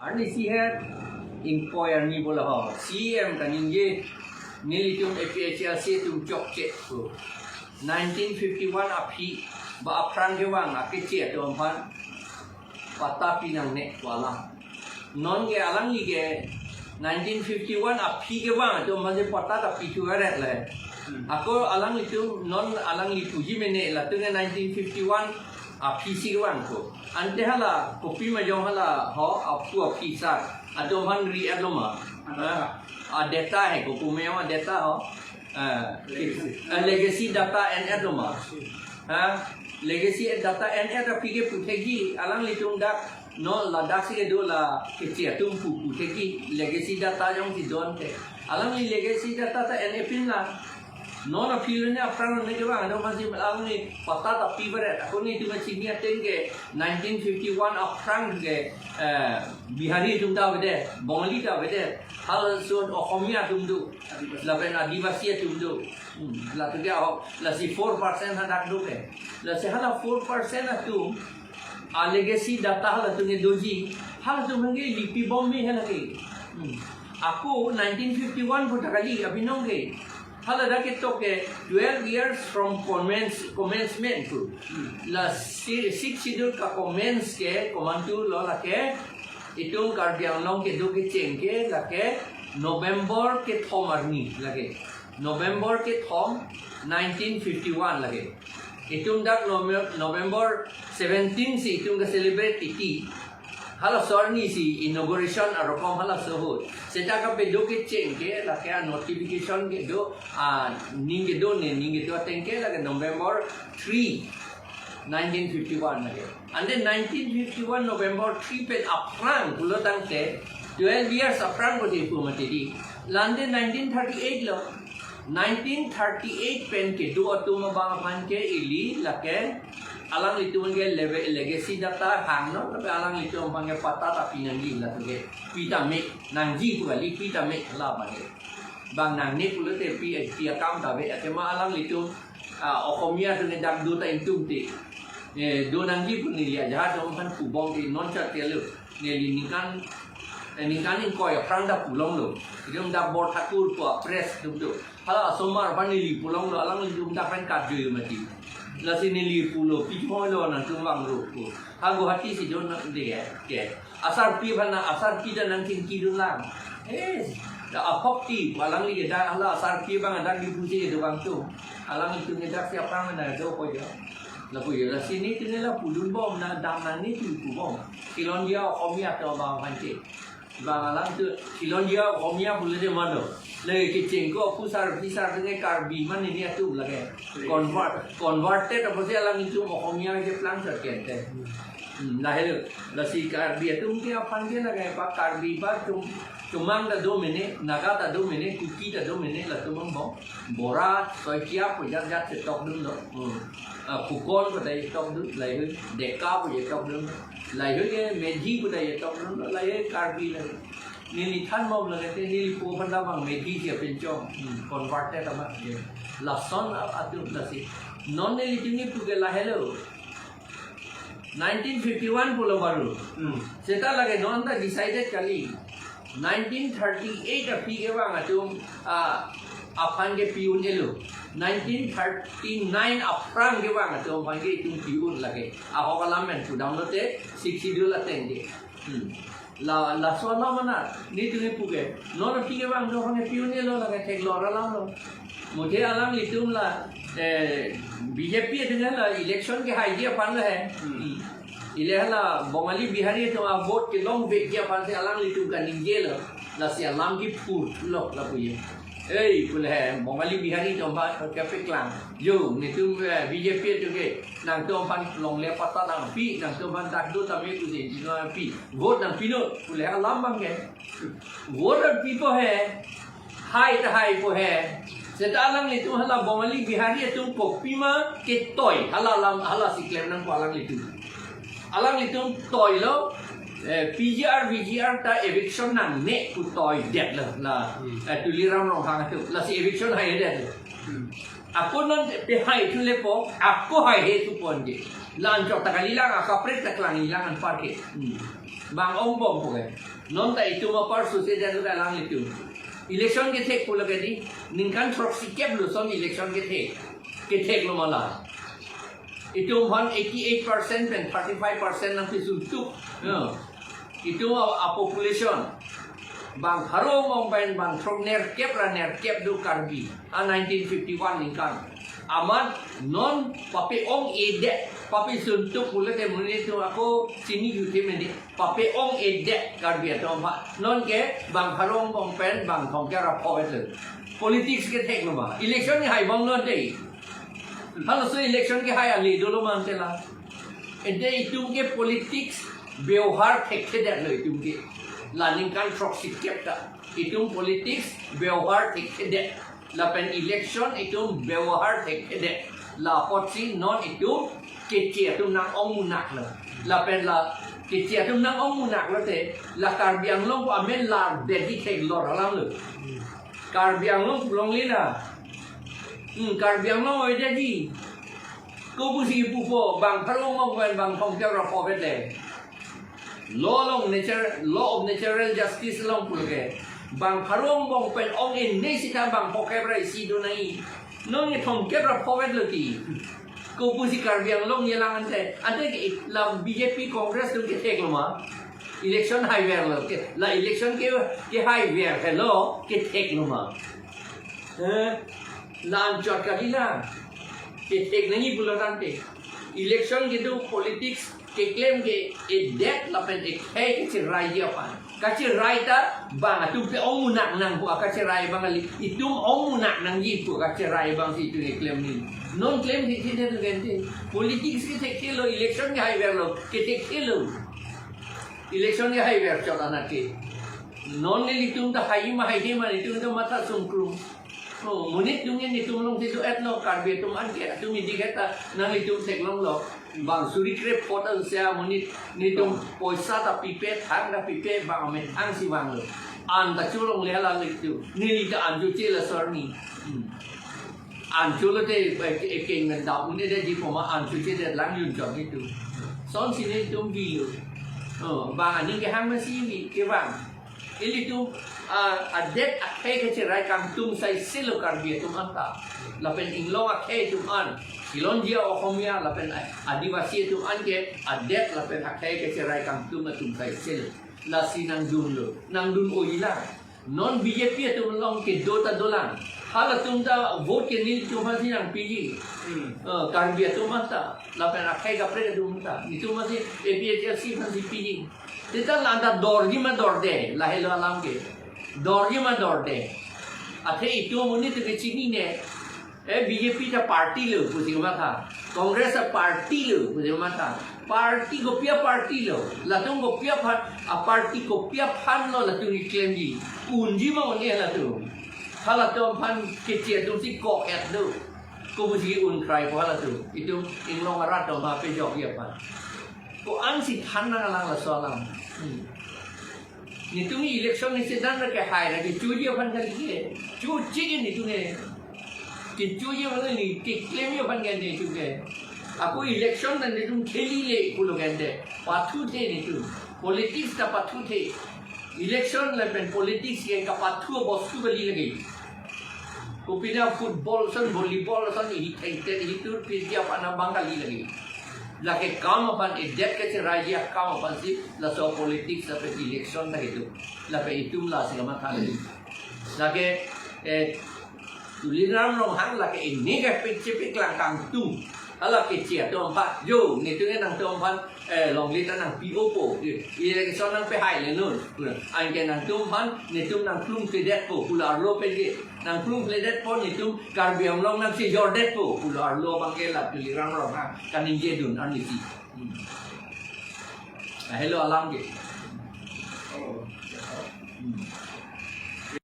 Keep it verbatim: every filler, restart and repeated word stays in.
Arnisi het ingkoi arni bola ho. C M kaningje nelitum A P H L C atum chokche ko. Nineteen fifty-one aphi ba aphrang kevang akeche atum aphan patta pinangne wala. Non ke alangli ke nineteen fifty-one aphi kevang atum aphan si patta ta pithu eret le. Ako alanglitum non alangli puji mene latum ke nineteen fifty-one aphi si kevang ko. Ante hala kopima jong hala ho apu aphi sa atum aphan ri-et lo ma. Ah, a data he ko, kopima jong a data ho. Ah, legacy. Ah, legacy data en-et lo ma. Ha? Legacy data en-et aphi ke puthekji, alanglitum dak non ladak si kedo la keche atum pu puthekji, legacy data jongsi do ante. Alangli legacy data ta en-et pin la. Non aphi lo ne aphrang ne kevang atum aphan si alangli patta ta pi beret. Ako nelitum chini ateng ke nineteen fifty-one aphrang ke, eh, Bihari atum ta avedet, Bongali ta avedet, halason Okhomia atum do, lapen Adivasi atum do. Hmm, latum ke ahok, lasi four percent hadak do ke. Lasi hala four percent atum a legacy data halatum ke doji, halatum ke lipi bom me hala ke. Hmm. Ako nineteen fifty-one pu ta kali abinong ke. Hala dak ketok ke twelve years from commence, commencement pu. La si-, Sixth Schedule ka commence ke komantu lo lake itum Karbi Anglong kedo kecheng ke lake November kethom arni lake. November kethom nineteen fifty-one lake. Itum dak Nove-, November seventeen si itum ke celebrate iti. Halaso arni si inauguration arokom halaso ahut. Seta kapedo kecheng ke lake a notification kedo, a ning kedo ne ning kedo ateng ke lake November three, nineteen fifty-one lake. Ante nineteen fifty-one November three pen aphrang pulo tangte twelve years aphrang ko di pu mati di. La ante nineteen thirty-eight lo. Nineteen thirty-eight pen kedo atum abang aphan ke ili lake alanglitum ke leve-, legacy data hang no, tapi alanglitum abang ke patta ta pinangji latum ke. Pi tame nangji pu kali, pi tame la abang ke. Bang nangne pulote pi, pi akam ta ave, athema alanglitum, ah, Okhomia atum ne dak do ta ingtung te. Eh, do nangji pu neli ajaha atum aphan pubom te non chat ke lo. Neli ningkan, eh, ningkan ingkoi aphrang ta pulonglo. Itum dak Borthakur pu a press atum do. Hala asomar aphan neli pulonglo, alanglitum dak aphan kat jui mati. Lasi neli pulo, pi joi lo nangtum vangrup pu. Ha Guwahati si do nang de ke. Asarpi aphan na, asarpi ta nangchingki dun lang. Eh, dak ahok ti, alangli ke dak hala asarpi abang dak di pusi kedo abang atum. Alanglitum ke dak si aphrang na do ko jo. Lapu jo, lasi nelitum la pudun bom na dam nangne tu pu bom. Khilonjia Okhomia atum abang aphan ke. Bang alanglitum Khilonjia Okhomia pule de mano. Le kecheng ko apusar phisar atum ke Karbi mane ni atum lake. Convert, converted apotsi alanglitum Okhomia keplang sar kente. Hmm, lahelo. Lasi Karbi atum ke aphan ke lake pa Karbi pa chom-, chomang ta do mene, Naga ta do mene, Kuki ta do mene, latum angbong. Bora, Saikia pu jat jat chetok dunlo. Hmm. Ah, Fukan pu ta chetok dun, lahelo. Deka pu chetok dun. Lahelo ke Meji pu ta chetok dunlo. Lahelo Karbi lahelo. Neli than bom lake te neli po aphan ta bang Meji si apinchong. Hmm. Converted ama. Lason a-, atum lasi. Non nelitum ni pu ke lahelo. Nineteen fifty-one pulo baru. Hmm. Seta lake non ta decided kali. Nineteen thirty-eight aphi kevang atum, ah, aphan ke pi un-elo. Nineteen thirty-nine aphrang kevang atum aphan ke itum pi un lake. Ahok alam pen pudam lote Sixth Schedule ateng ke. Hmm. La, laso alam mana, nelitum ni pu ke. Non aphi kevang atum aphan ke pi un-elo lake theklong alam lo. Muthe alanglitum la, eh, B J P atum la election kehaiji aphan lo he. Hmm. Ile hala Bongali Bihari atum a vote kelongvekji aphan si alanglitum kaningje lo. Lasi alam kiphurlo lapu ye. Ei, pule he, Bongali Bihari atum aphan kepaklang. Jo, nelitum, eh, B J P atum ke, nangtum aphan longle patta nangpi, nangtum aphan dak do tame pusi, nangpi. Vote nangpi non, pule alam abang ke. Vote nangpipo he, hai ta haipo he. Seta alanglitum hala Bongali Bihari atum kopima ketoi, hala alam, hala si klem nangpo alanglitum. Alanglitum toilo, eh, P G R, V G R ta eviction nangne pu toidet lo, la, Hmm. eh, Tuliram Ronghang atum, lasi eviction haihedet lo. Hmm. Ako non pehai thulepo, ako haihe thupon ke. La anchot ta kalilang, akaprek ta klangjilang anpar ke. Hmm. Bang ong bom puke. Non ta itum apar susi dan ta lang itum. Election kethek pulo ke di. Ningkan throksikep lo son election kethek. Kethek lo ma la. Itum aphan eighty-eight percent pen thirty-five percent nangpisun tuk. Ya. Itum a, a population. Bang pharo angbong pen bang throknerkep ra nerkep do Karbi. A nineteen fifty-one ningkan. Amat non pape-ong-edet, papisun tuk pulote monit atum ako chini juthe mene. Pape-ong-edet Karbi atum aphan. Non ke bang pharo angbong pen bang thomkep ra pho-et lo. Politics kethek lo ma. Election ni hai bang non dei. Halaso election kehai ale dolo ma ante la. Ante itum ke politics bebohar thekthedet lo itum ke. La ningkan throksikep ta. Itum politics bebohar thekthedet. Lapen election itum bebohar thekthedet. La apotsi non itum keche atum nang-ong munak lo. Lapen la keche atum nang-ong munak lote la Karbi Anglong ko amen lar dedi theklor alam lo. Karbi Anglong longle na. Hmm, Karbi Anglong oide di. Kopusi pupo bang pharo angbong pen bang thomkep ra pho-et le. Law along nature, law of natural justice along pulo ke. Bang pharo angbong pen ong-e ne sita bang phokep ra isi do nai. Non ne thomkep ra pho-et lo ti. Kopusi Karbi Anglong yelang ante. Ante ke la B J P Congress atum kethek lo ma. Election haiver lo ke. La election ke, kehaiver helo kethek lo ma. Eh, la anchot kali la. Kethek nangji pulo tangte. Election kedo politics keklem ke-edet lapen ekhei kacherai aphan. Kacherai ta bang atum pe ong munak nang pu akacherai abang kali. Itum ong munak nangji pu akacherai abangsi itum keklem ni. Non klem thekthedet lo ante. Politics kethekthelo, election kehaiver lo, kethekthelo. Election kehaiver chot anat ke. Non nelitum ta haiji ma haithe ma, nelitum ta matha sungkrung. Oh, monit atum ke netum along si do-et lo, Karbi atum an ke, atum idik ta nanglitum theklong lo. Bang suri krep pot an sia monit, netum poisa ta pipe, thang ta pipe, bang amethang si vang lo. An ta cholongle hala nelitum. Neli ta an choche laso arni. Hmm. An cholote, eh, eh, keng ngan dap un-edet ji poma an chochedet lang jun chok netum. Sonsi netum bi lo. Oh, bang aning kehang masi bi, kevang. Ilitum, ah, adet akhei kacherai kangtung sai selo Karbi atum anta. Lapen inglong akhei atum an. Kilonjia Ohomia lapen Adivasi atum an ke adet lapen akhei kacherai kangtung atum sai selo. Lasi nangdun lo. Nangdun-o-i la. Non B J P atum along kedo ta dolang. Halatum ta vote ke nelitum aphansi nangpiji. Hmm. Eh, Karbi atum anta. Lapen akhei kaprek atum anta. Netum aphansi A P H L C aphansi piji. Seta la anta dorji ma dorde, lahelo alam ke. Dorji ma dorde. Athe itum monit atum ke chinine. Eh, B J P ta party lo, pusi matha. Congress ta party lo, pusi matha. Party kopi aparty lo. Latum kopi aphan, aparty kopi aphan lo latum keklemji. Unji ma un-e latum. Halatum aphan keche atumsi kok-et do. Kopusi un-krai ko halatum. Itum inglong arat atum aphan pejokji aphan. Ko-ansi than nanglang laso alam. Hmm. Netum election ni sedang na kehai na kechoji aphan kali ke. Choji ke netum ke. Kechoji aphan kali, keklemji aphan ke netum ke. Ako election na netum kheli le pulo ke ante. Pathuthe netum. Politics ta pathuthe. Election lapen politics ke kapathu bostu kali lake. Kopine football ason, volleyball ason, ihi thengten, ihi tur piji aphan abang kali lake. Lake kam aphan, edet kacheraiji akam aphansi, laso politics lapen election ta kedo. Lapen itum lasi kamatha lake. Lake, eh, Tuliram Ronghang lake ini ke pik chipik lang kangtung. Hala keche atum aphan, jo, netum ke nangtum aphan, eh, longle ta nangpi-opo. Election nangpehai le non. Anke nangtum aphan, netum nangplung-pledet po, pulo arlo pen ke. Nangplung-pledet po, netum Karbi Anglong nangchejordet po, pulo arlo abang ke la Tuliram Ronghang kaningje dun arnisi. Hmm. Lahelo alam ke. Hmm.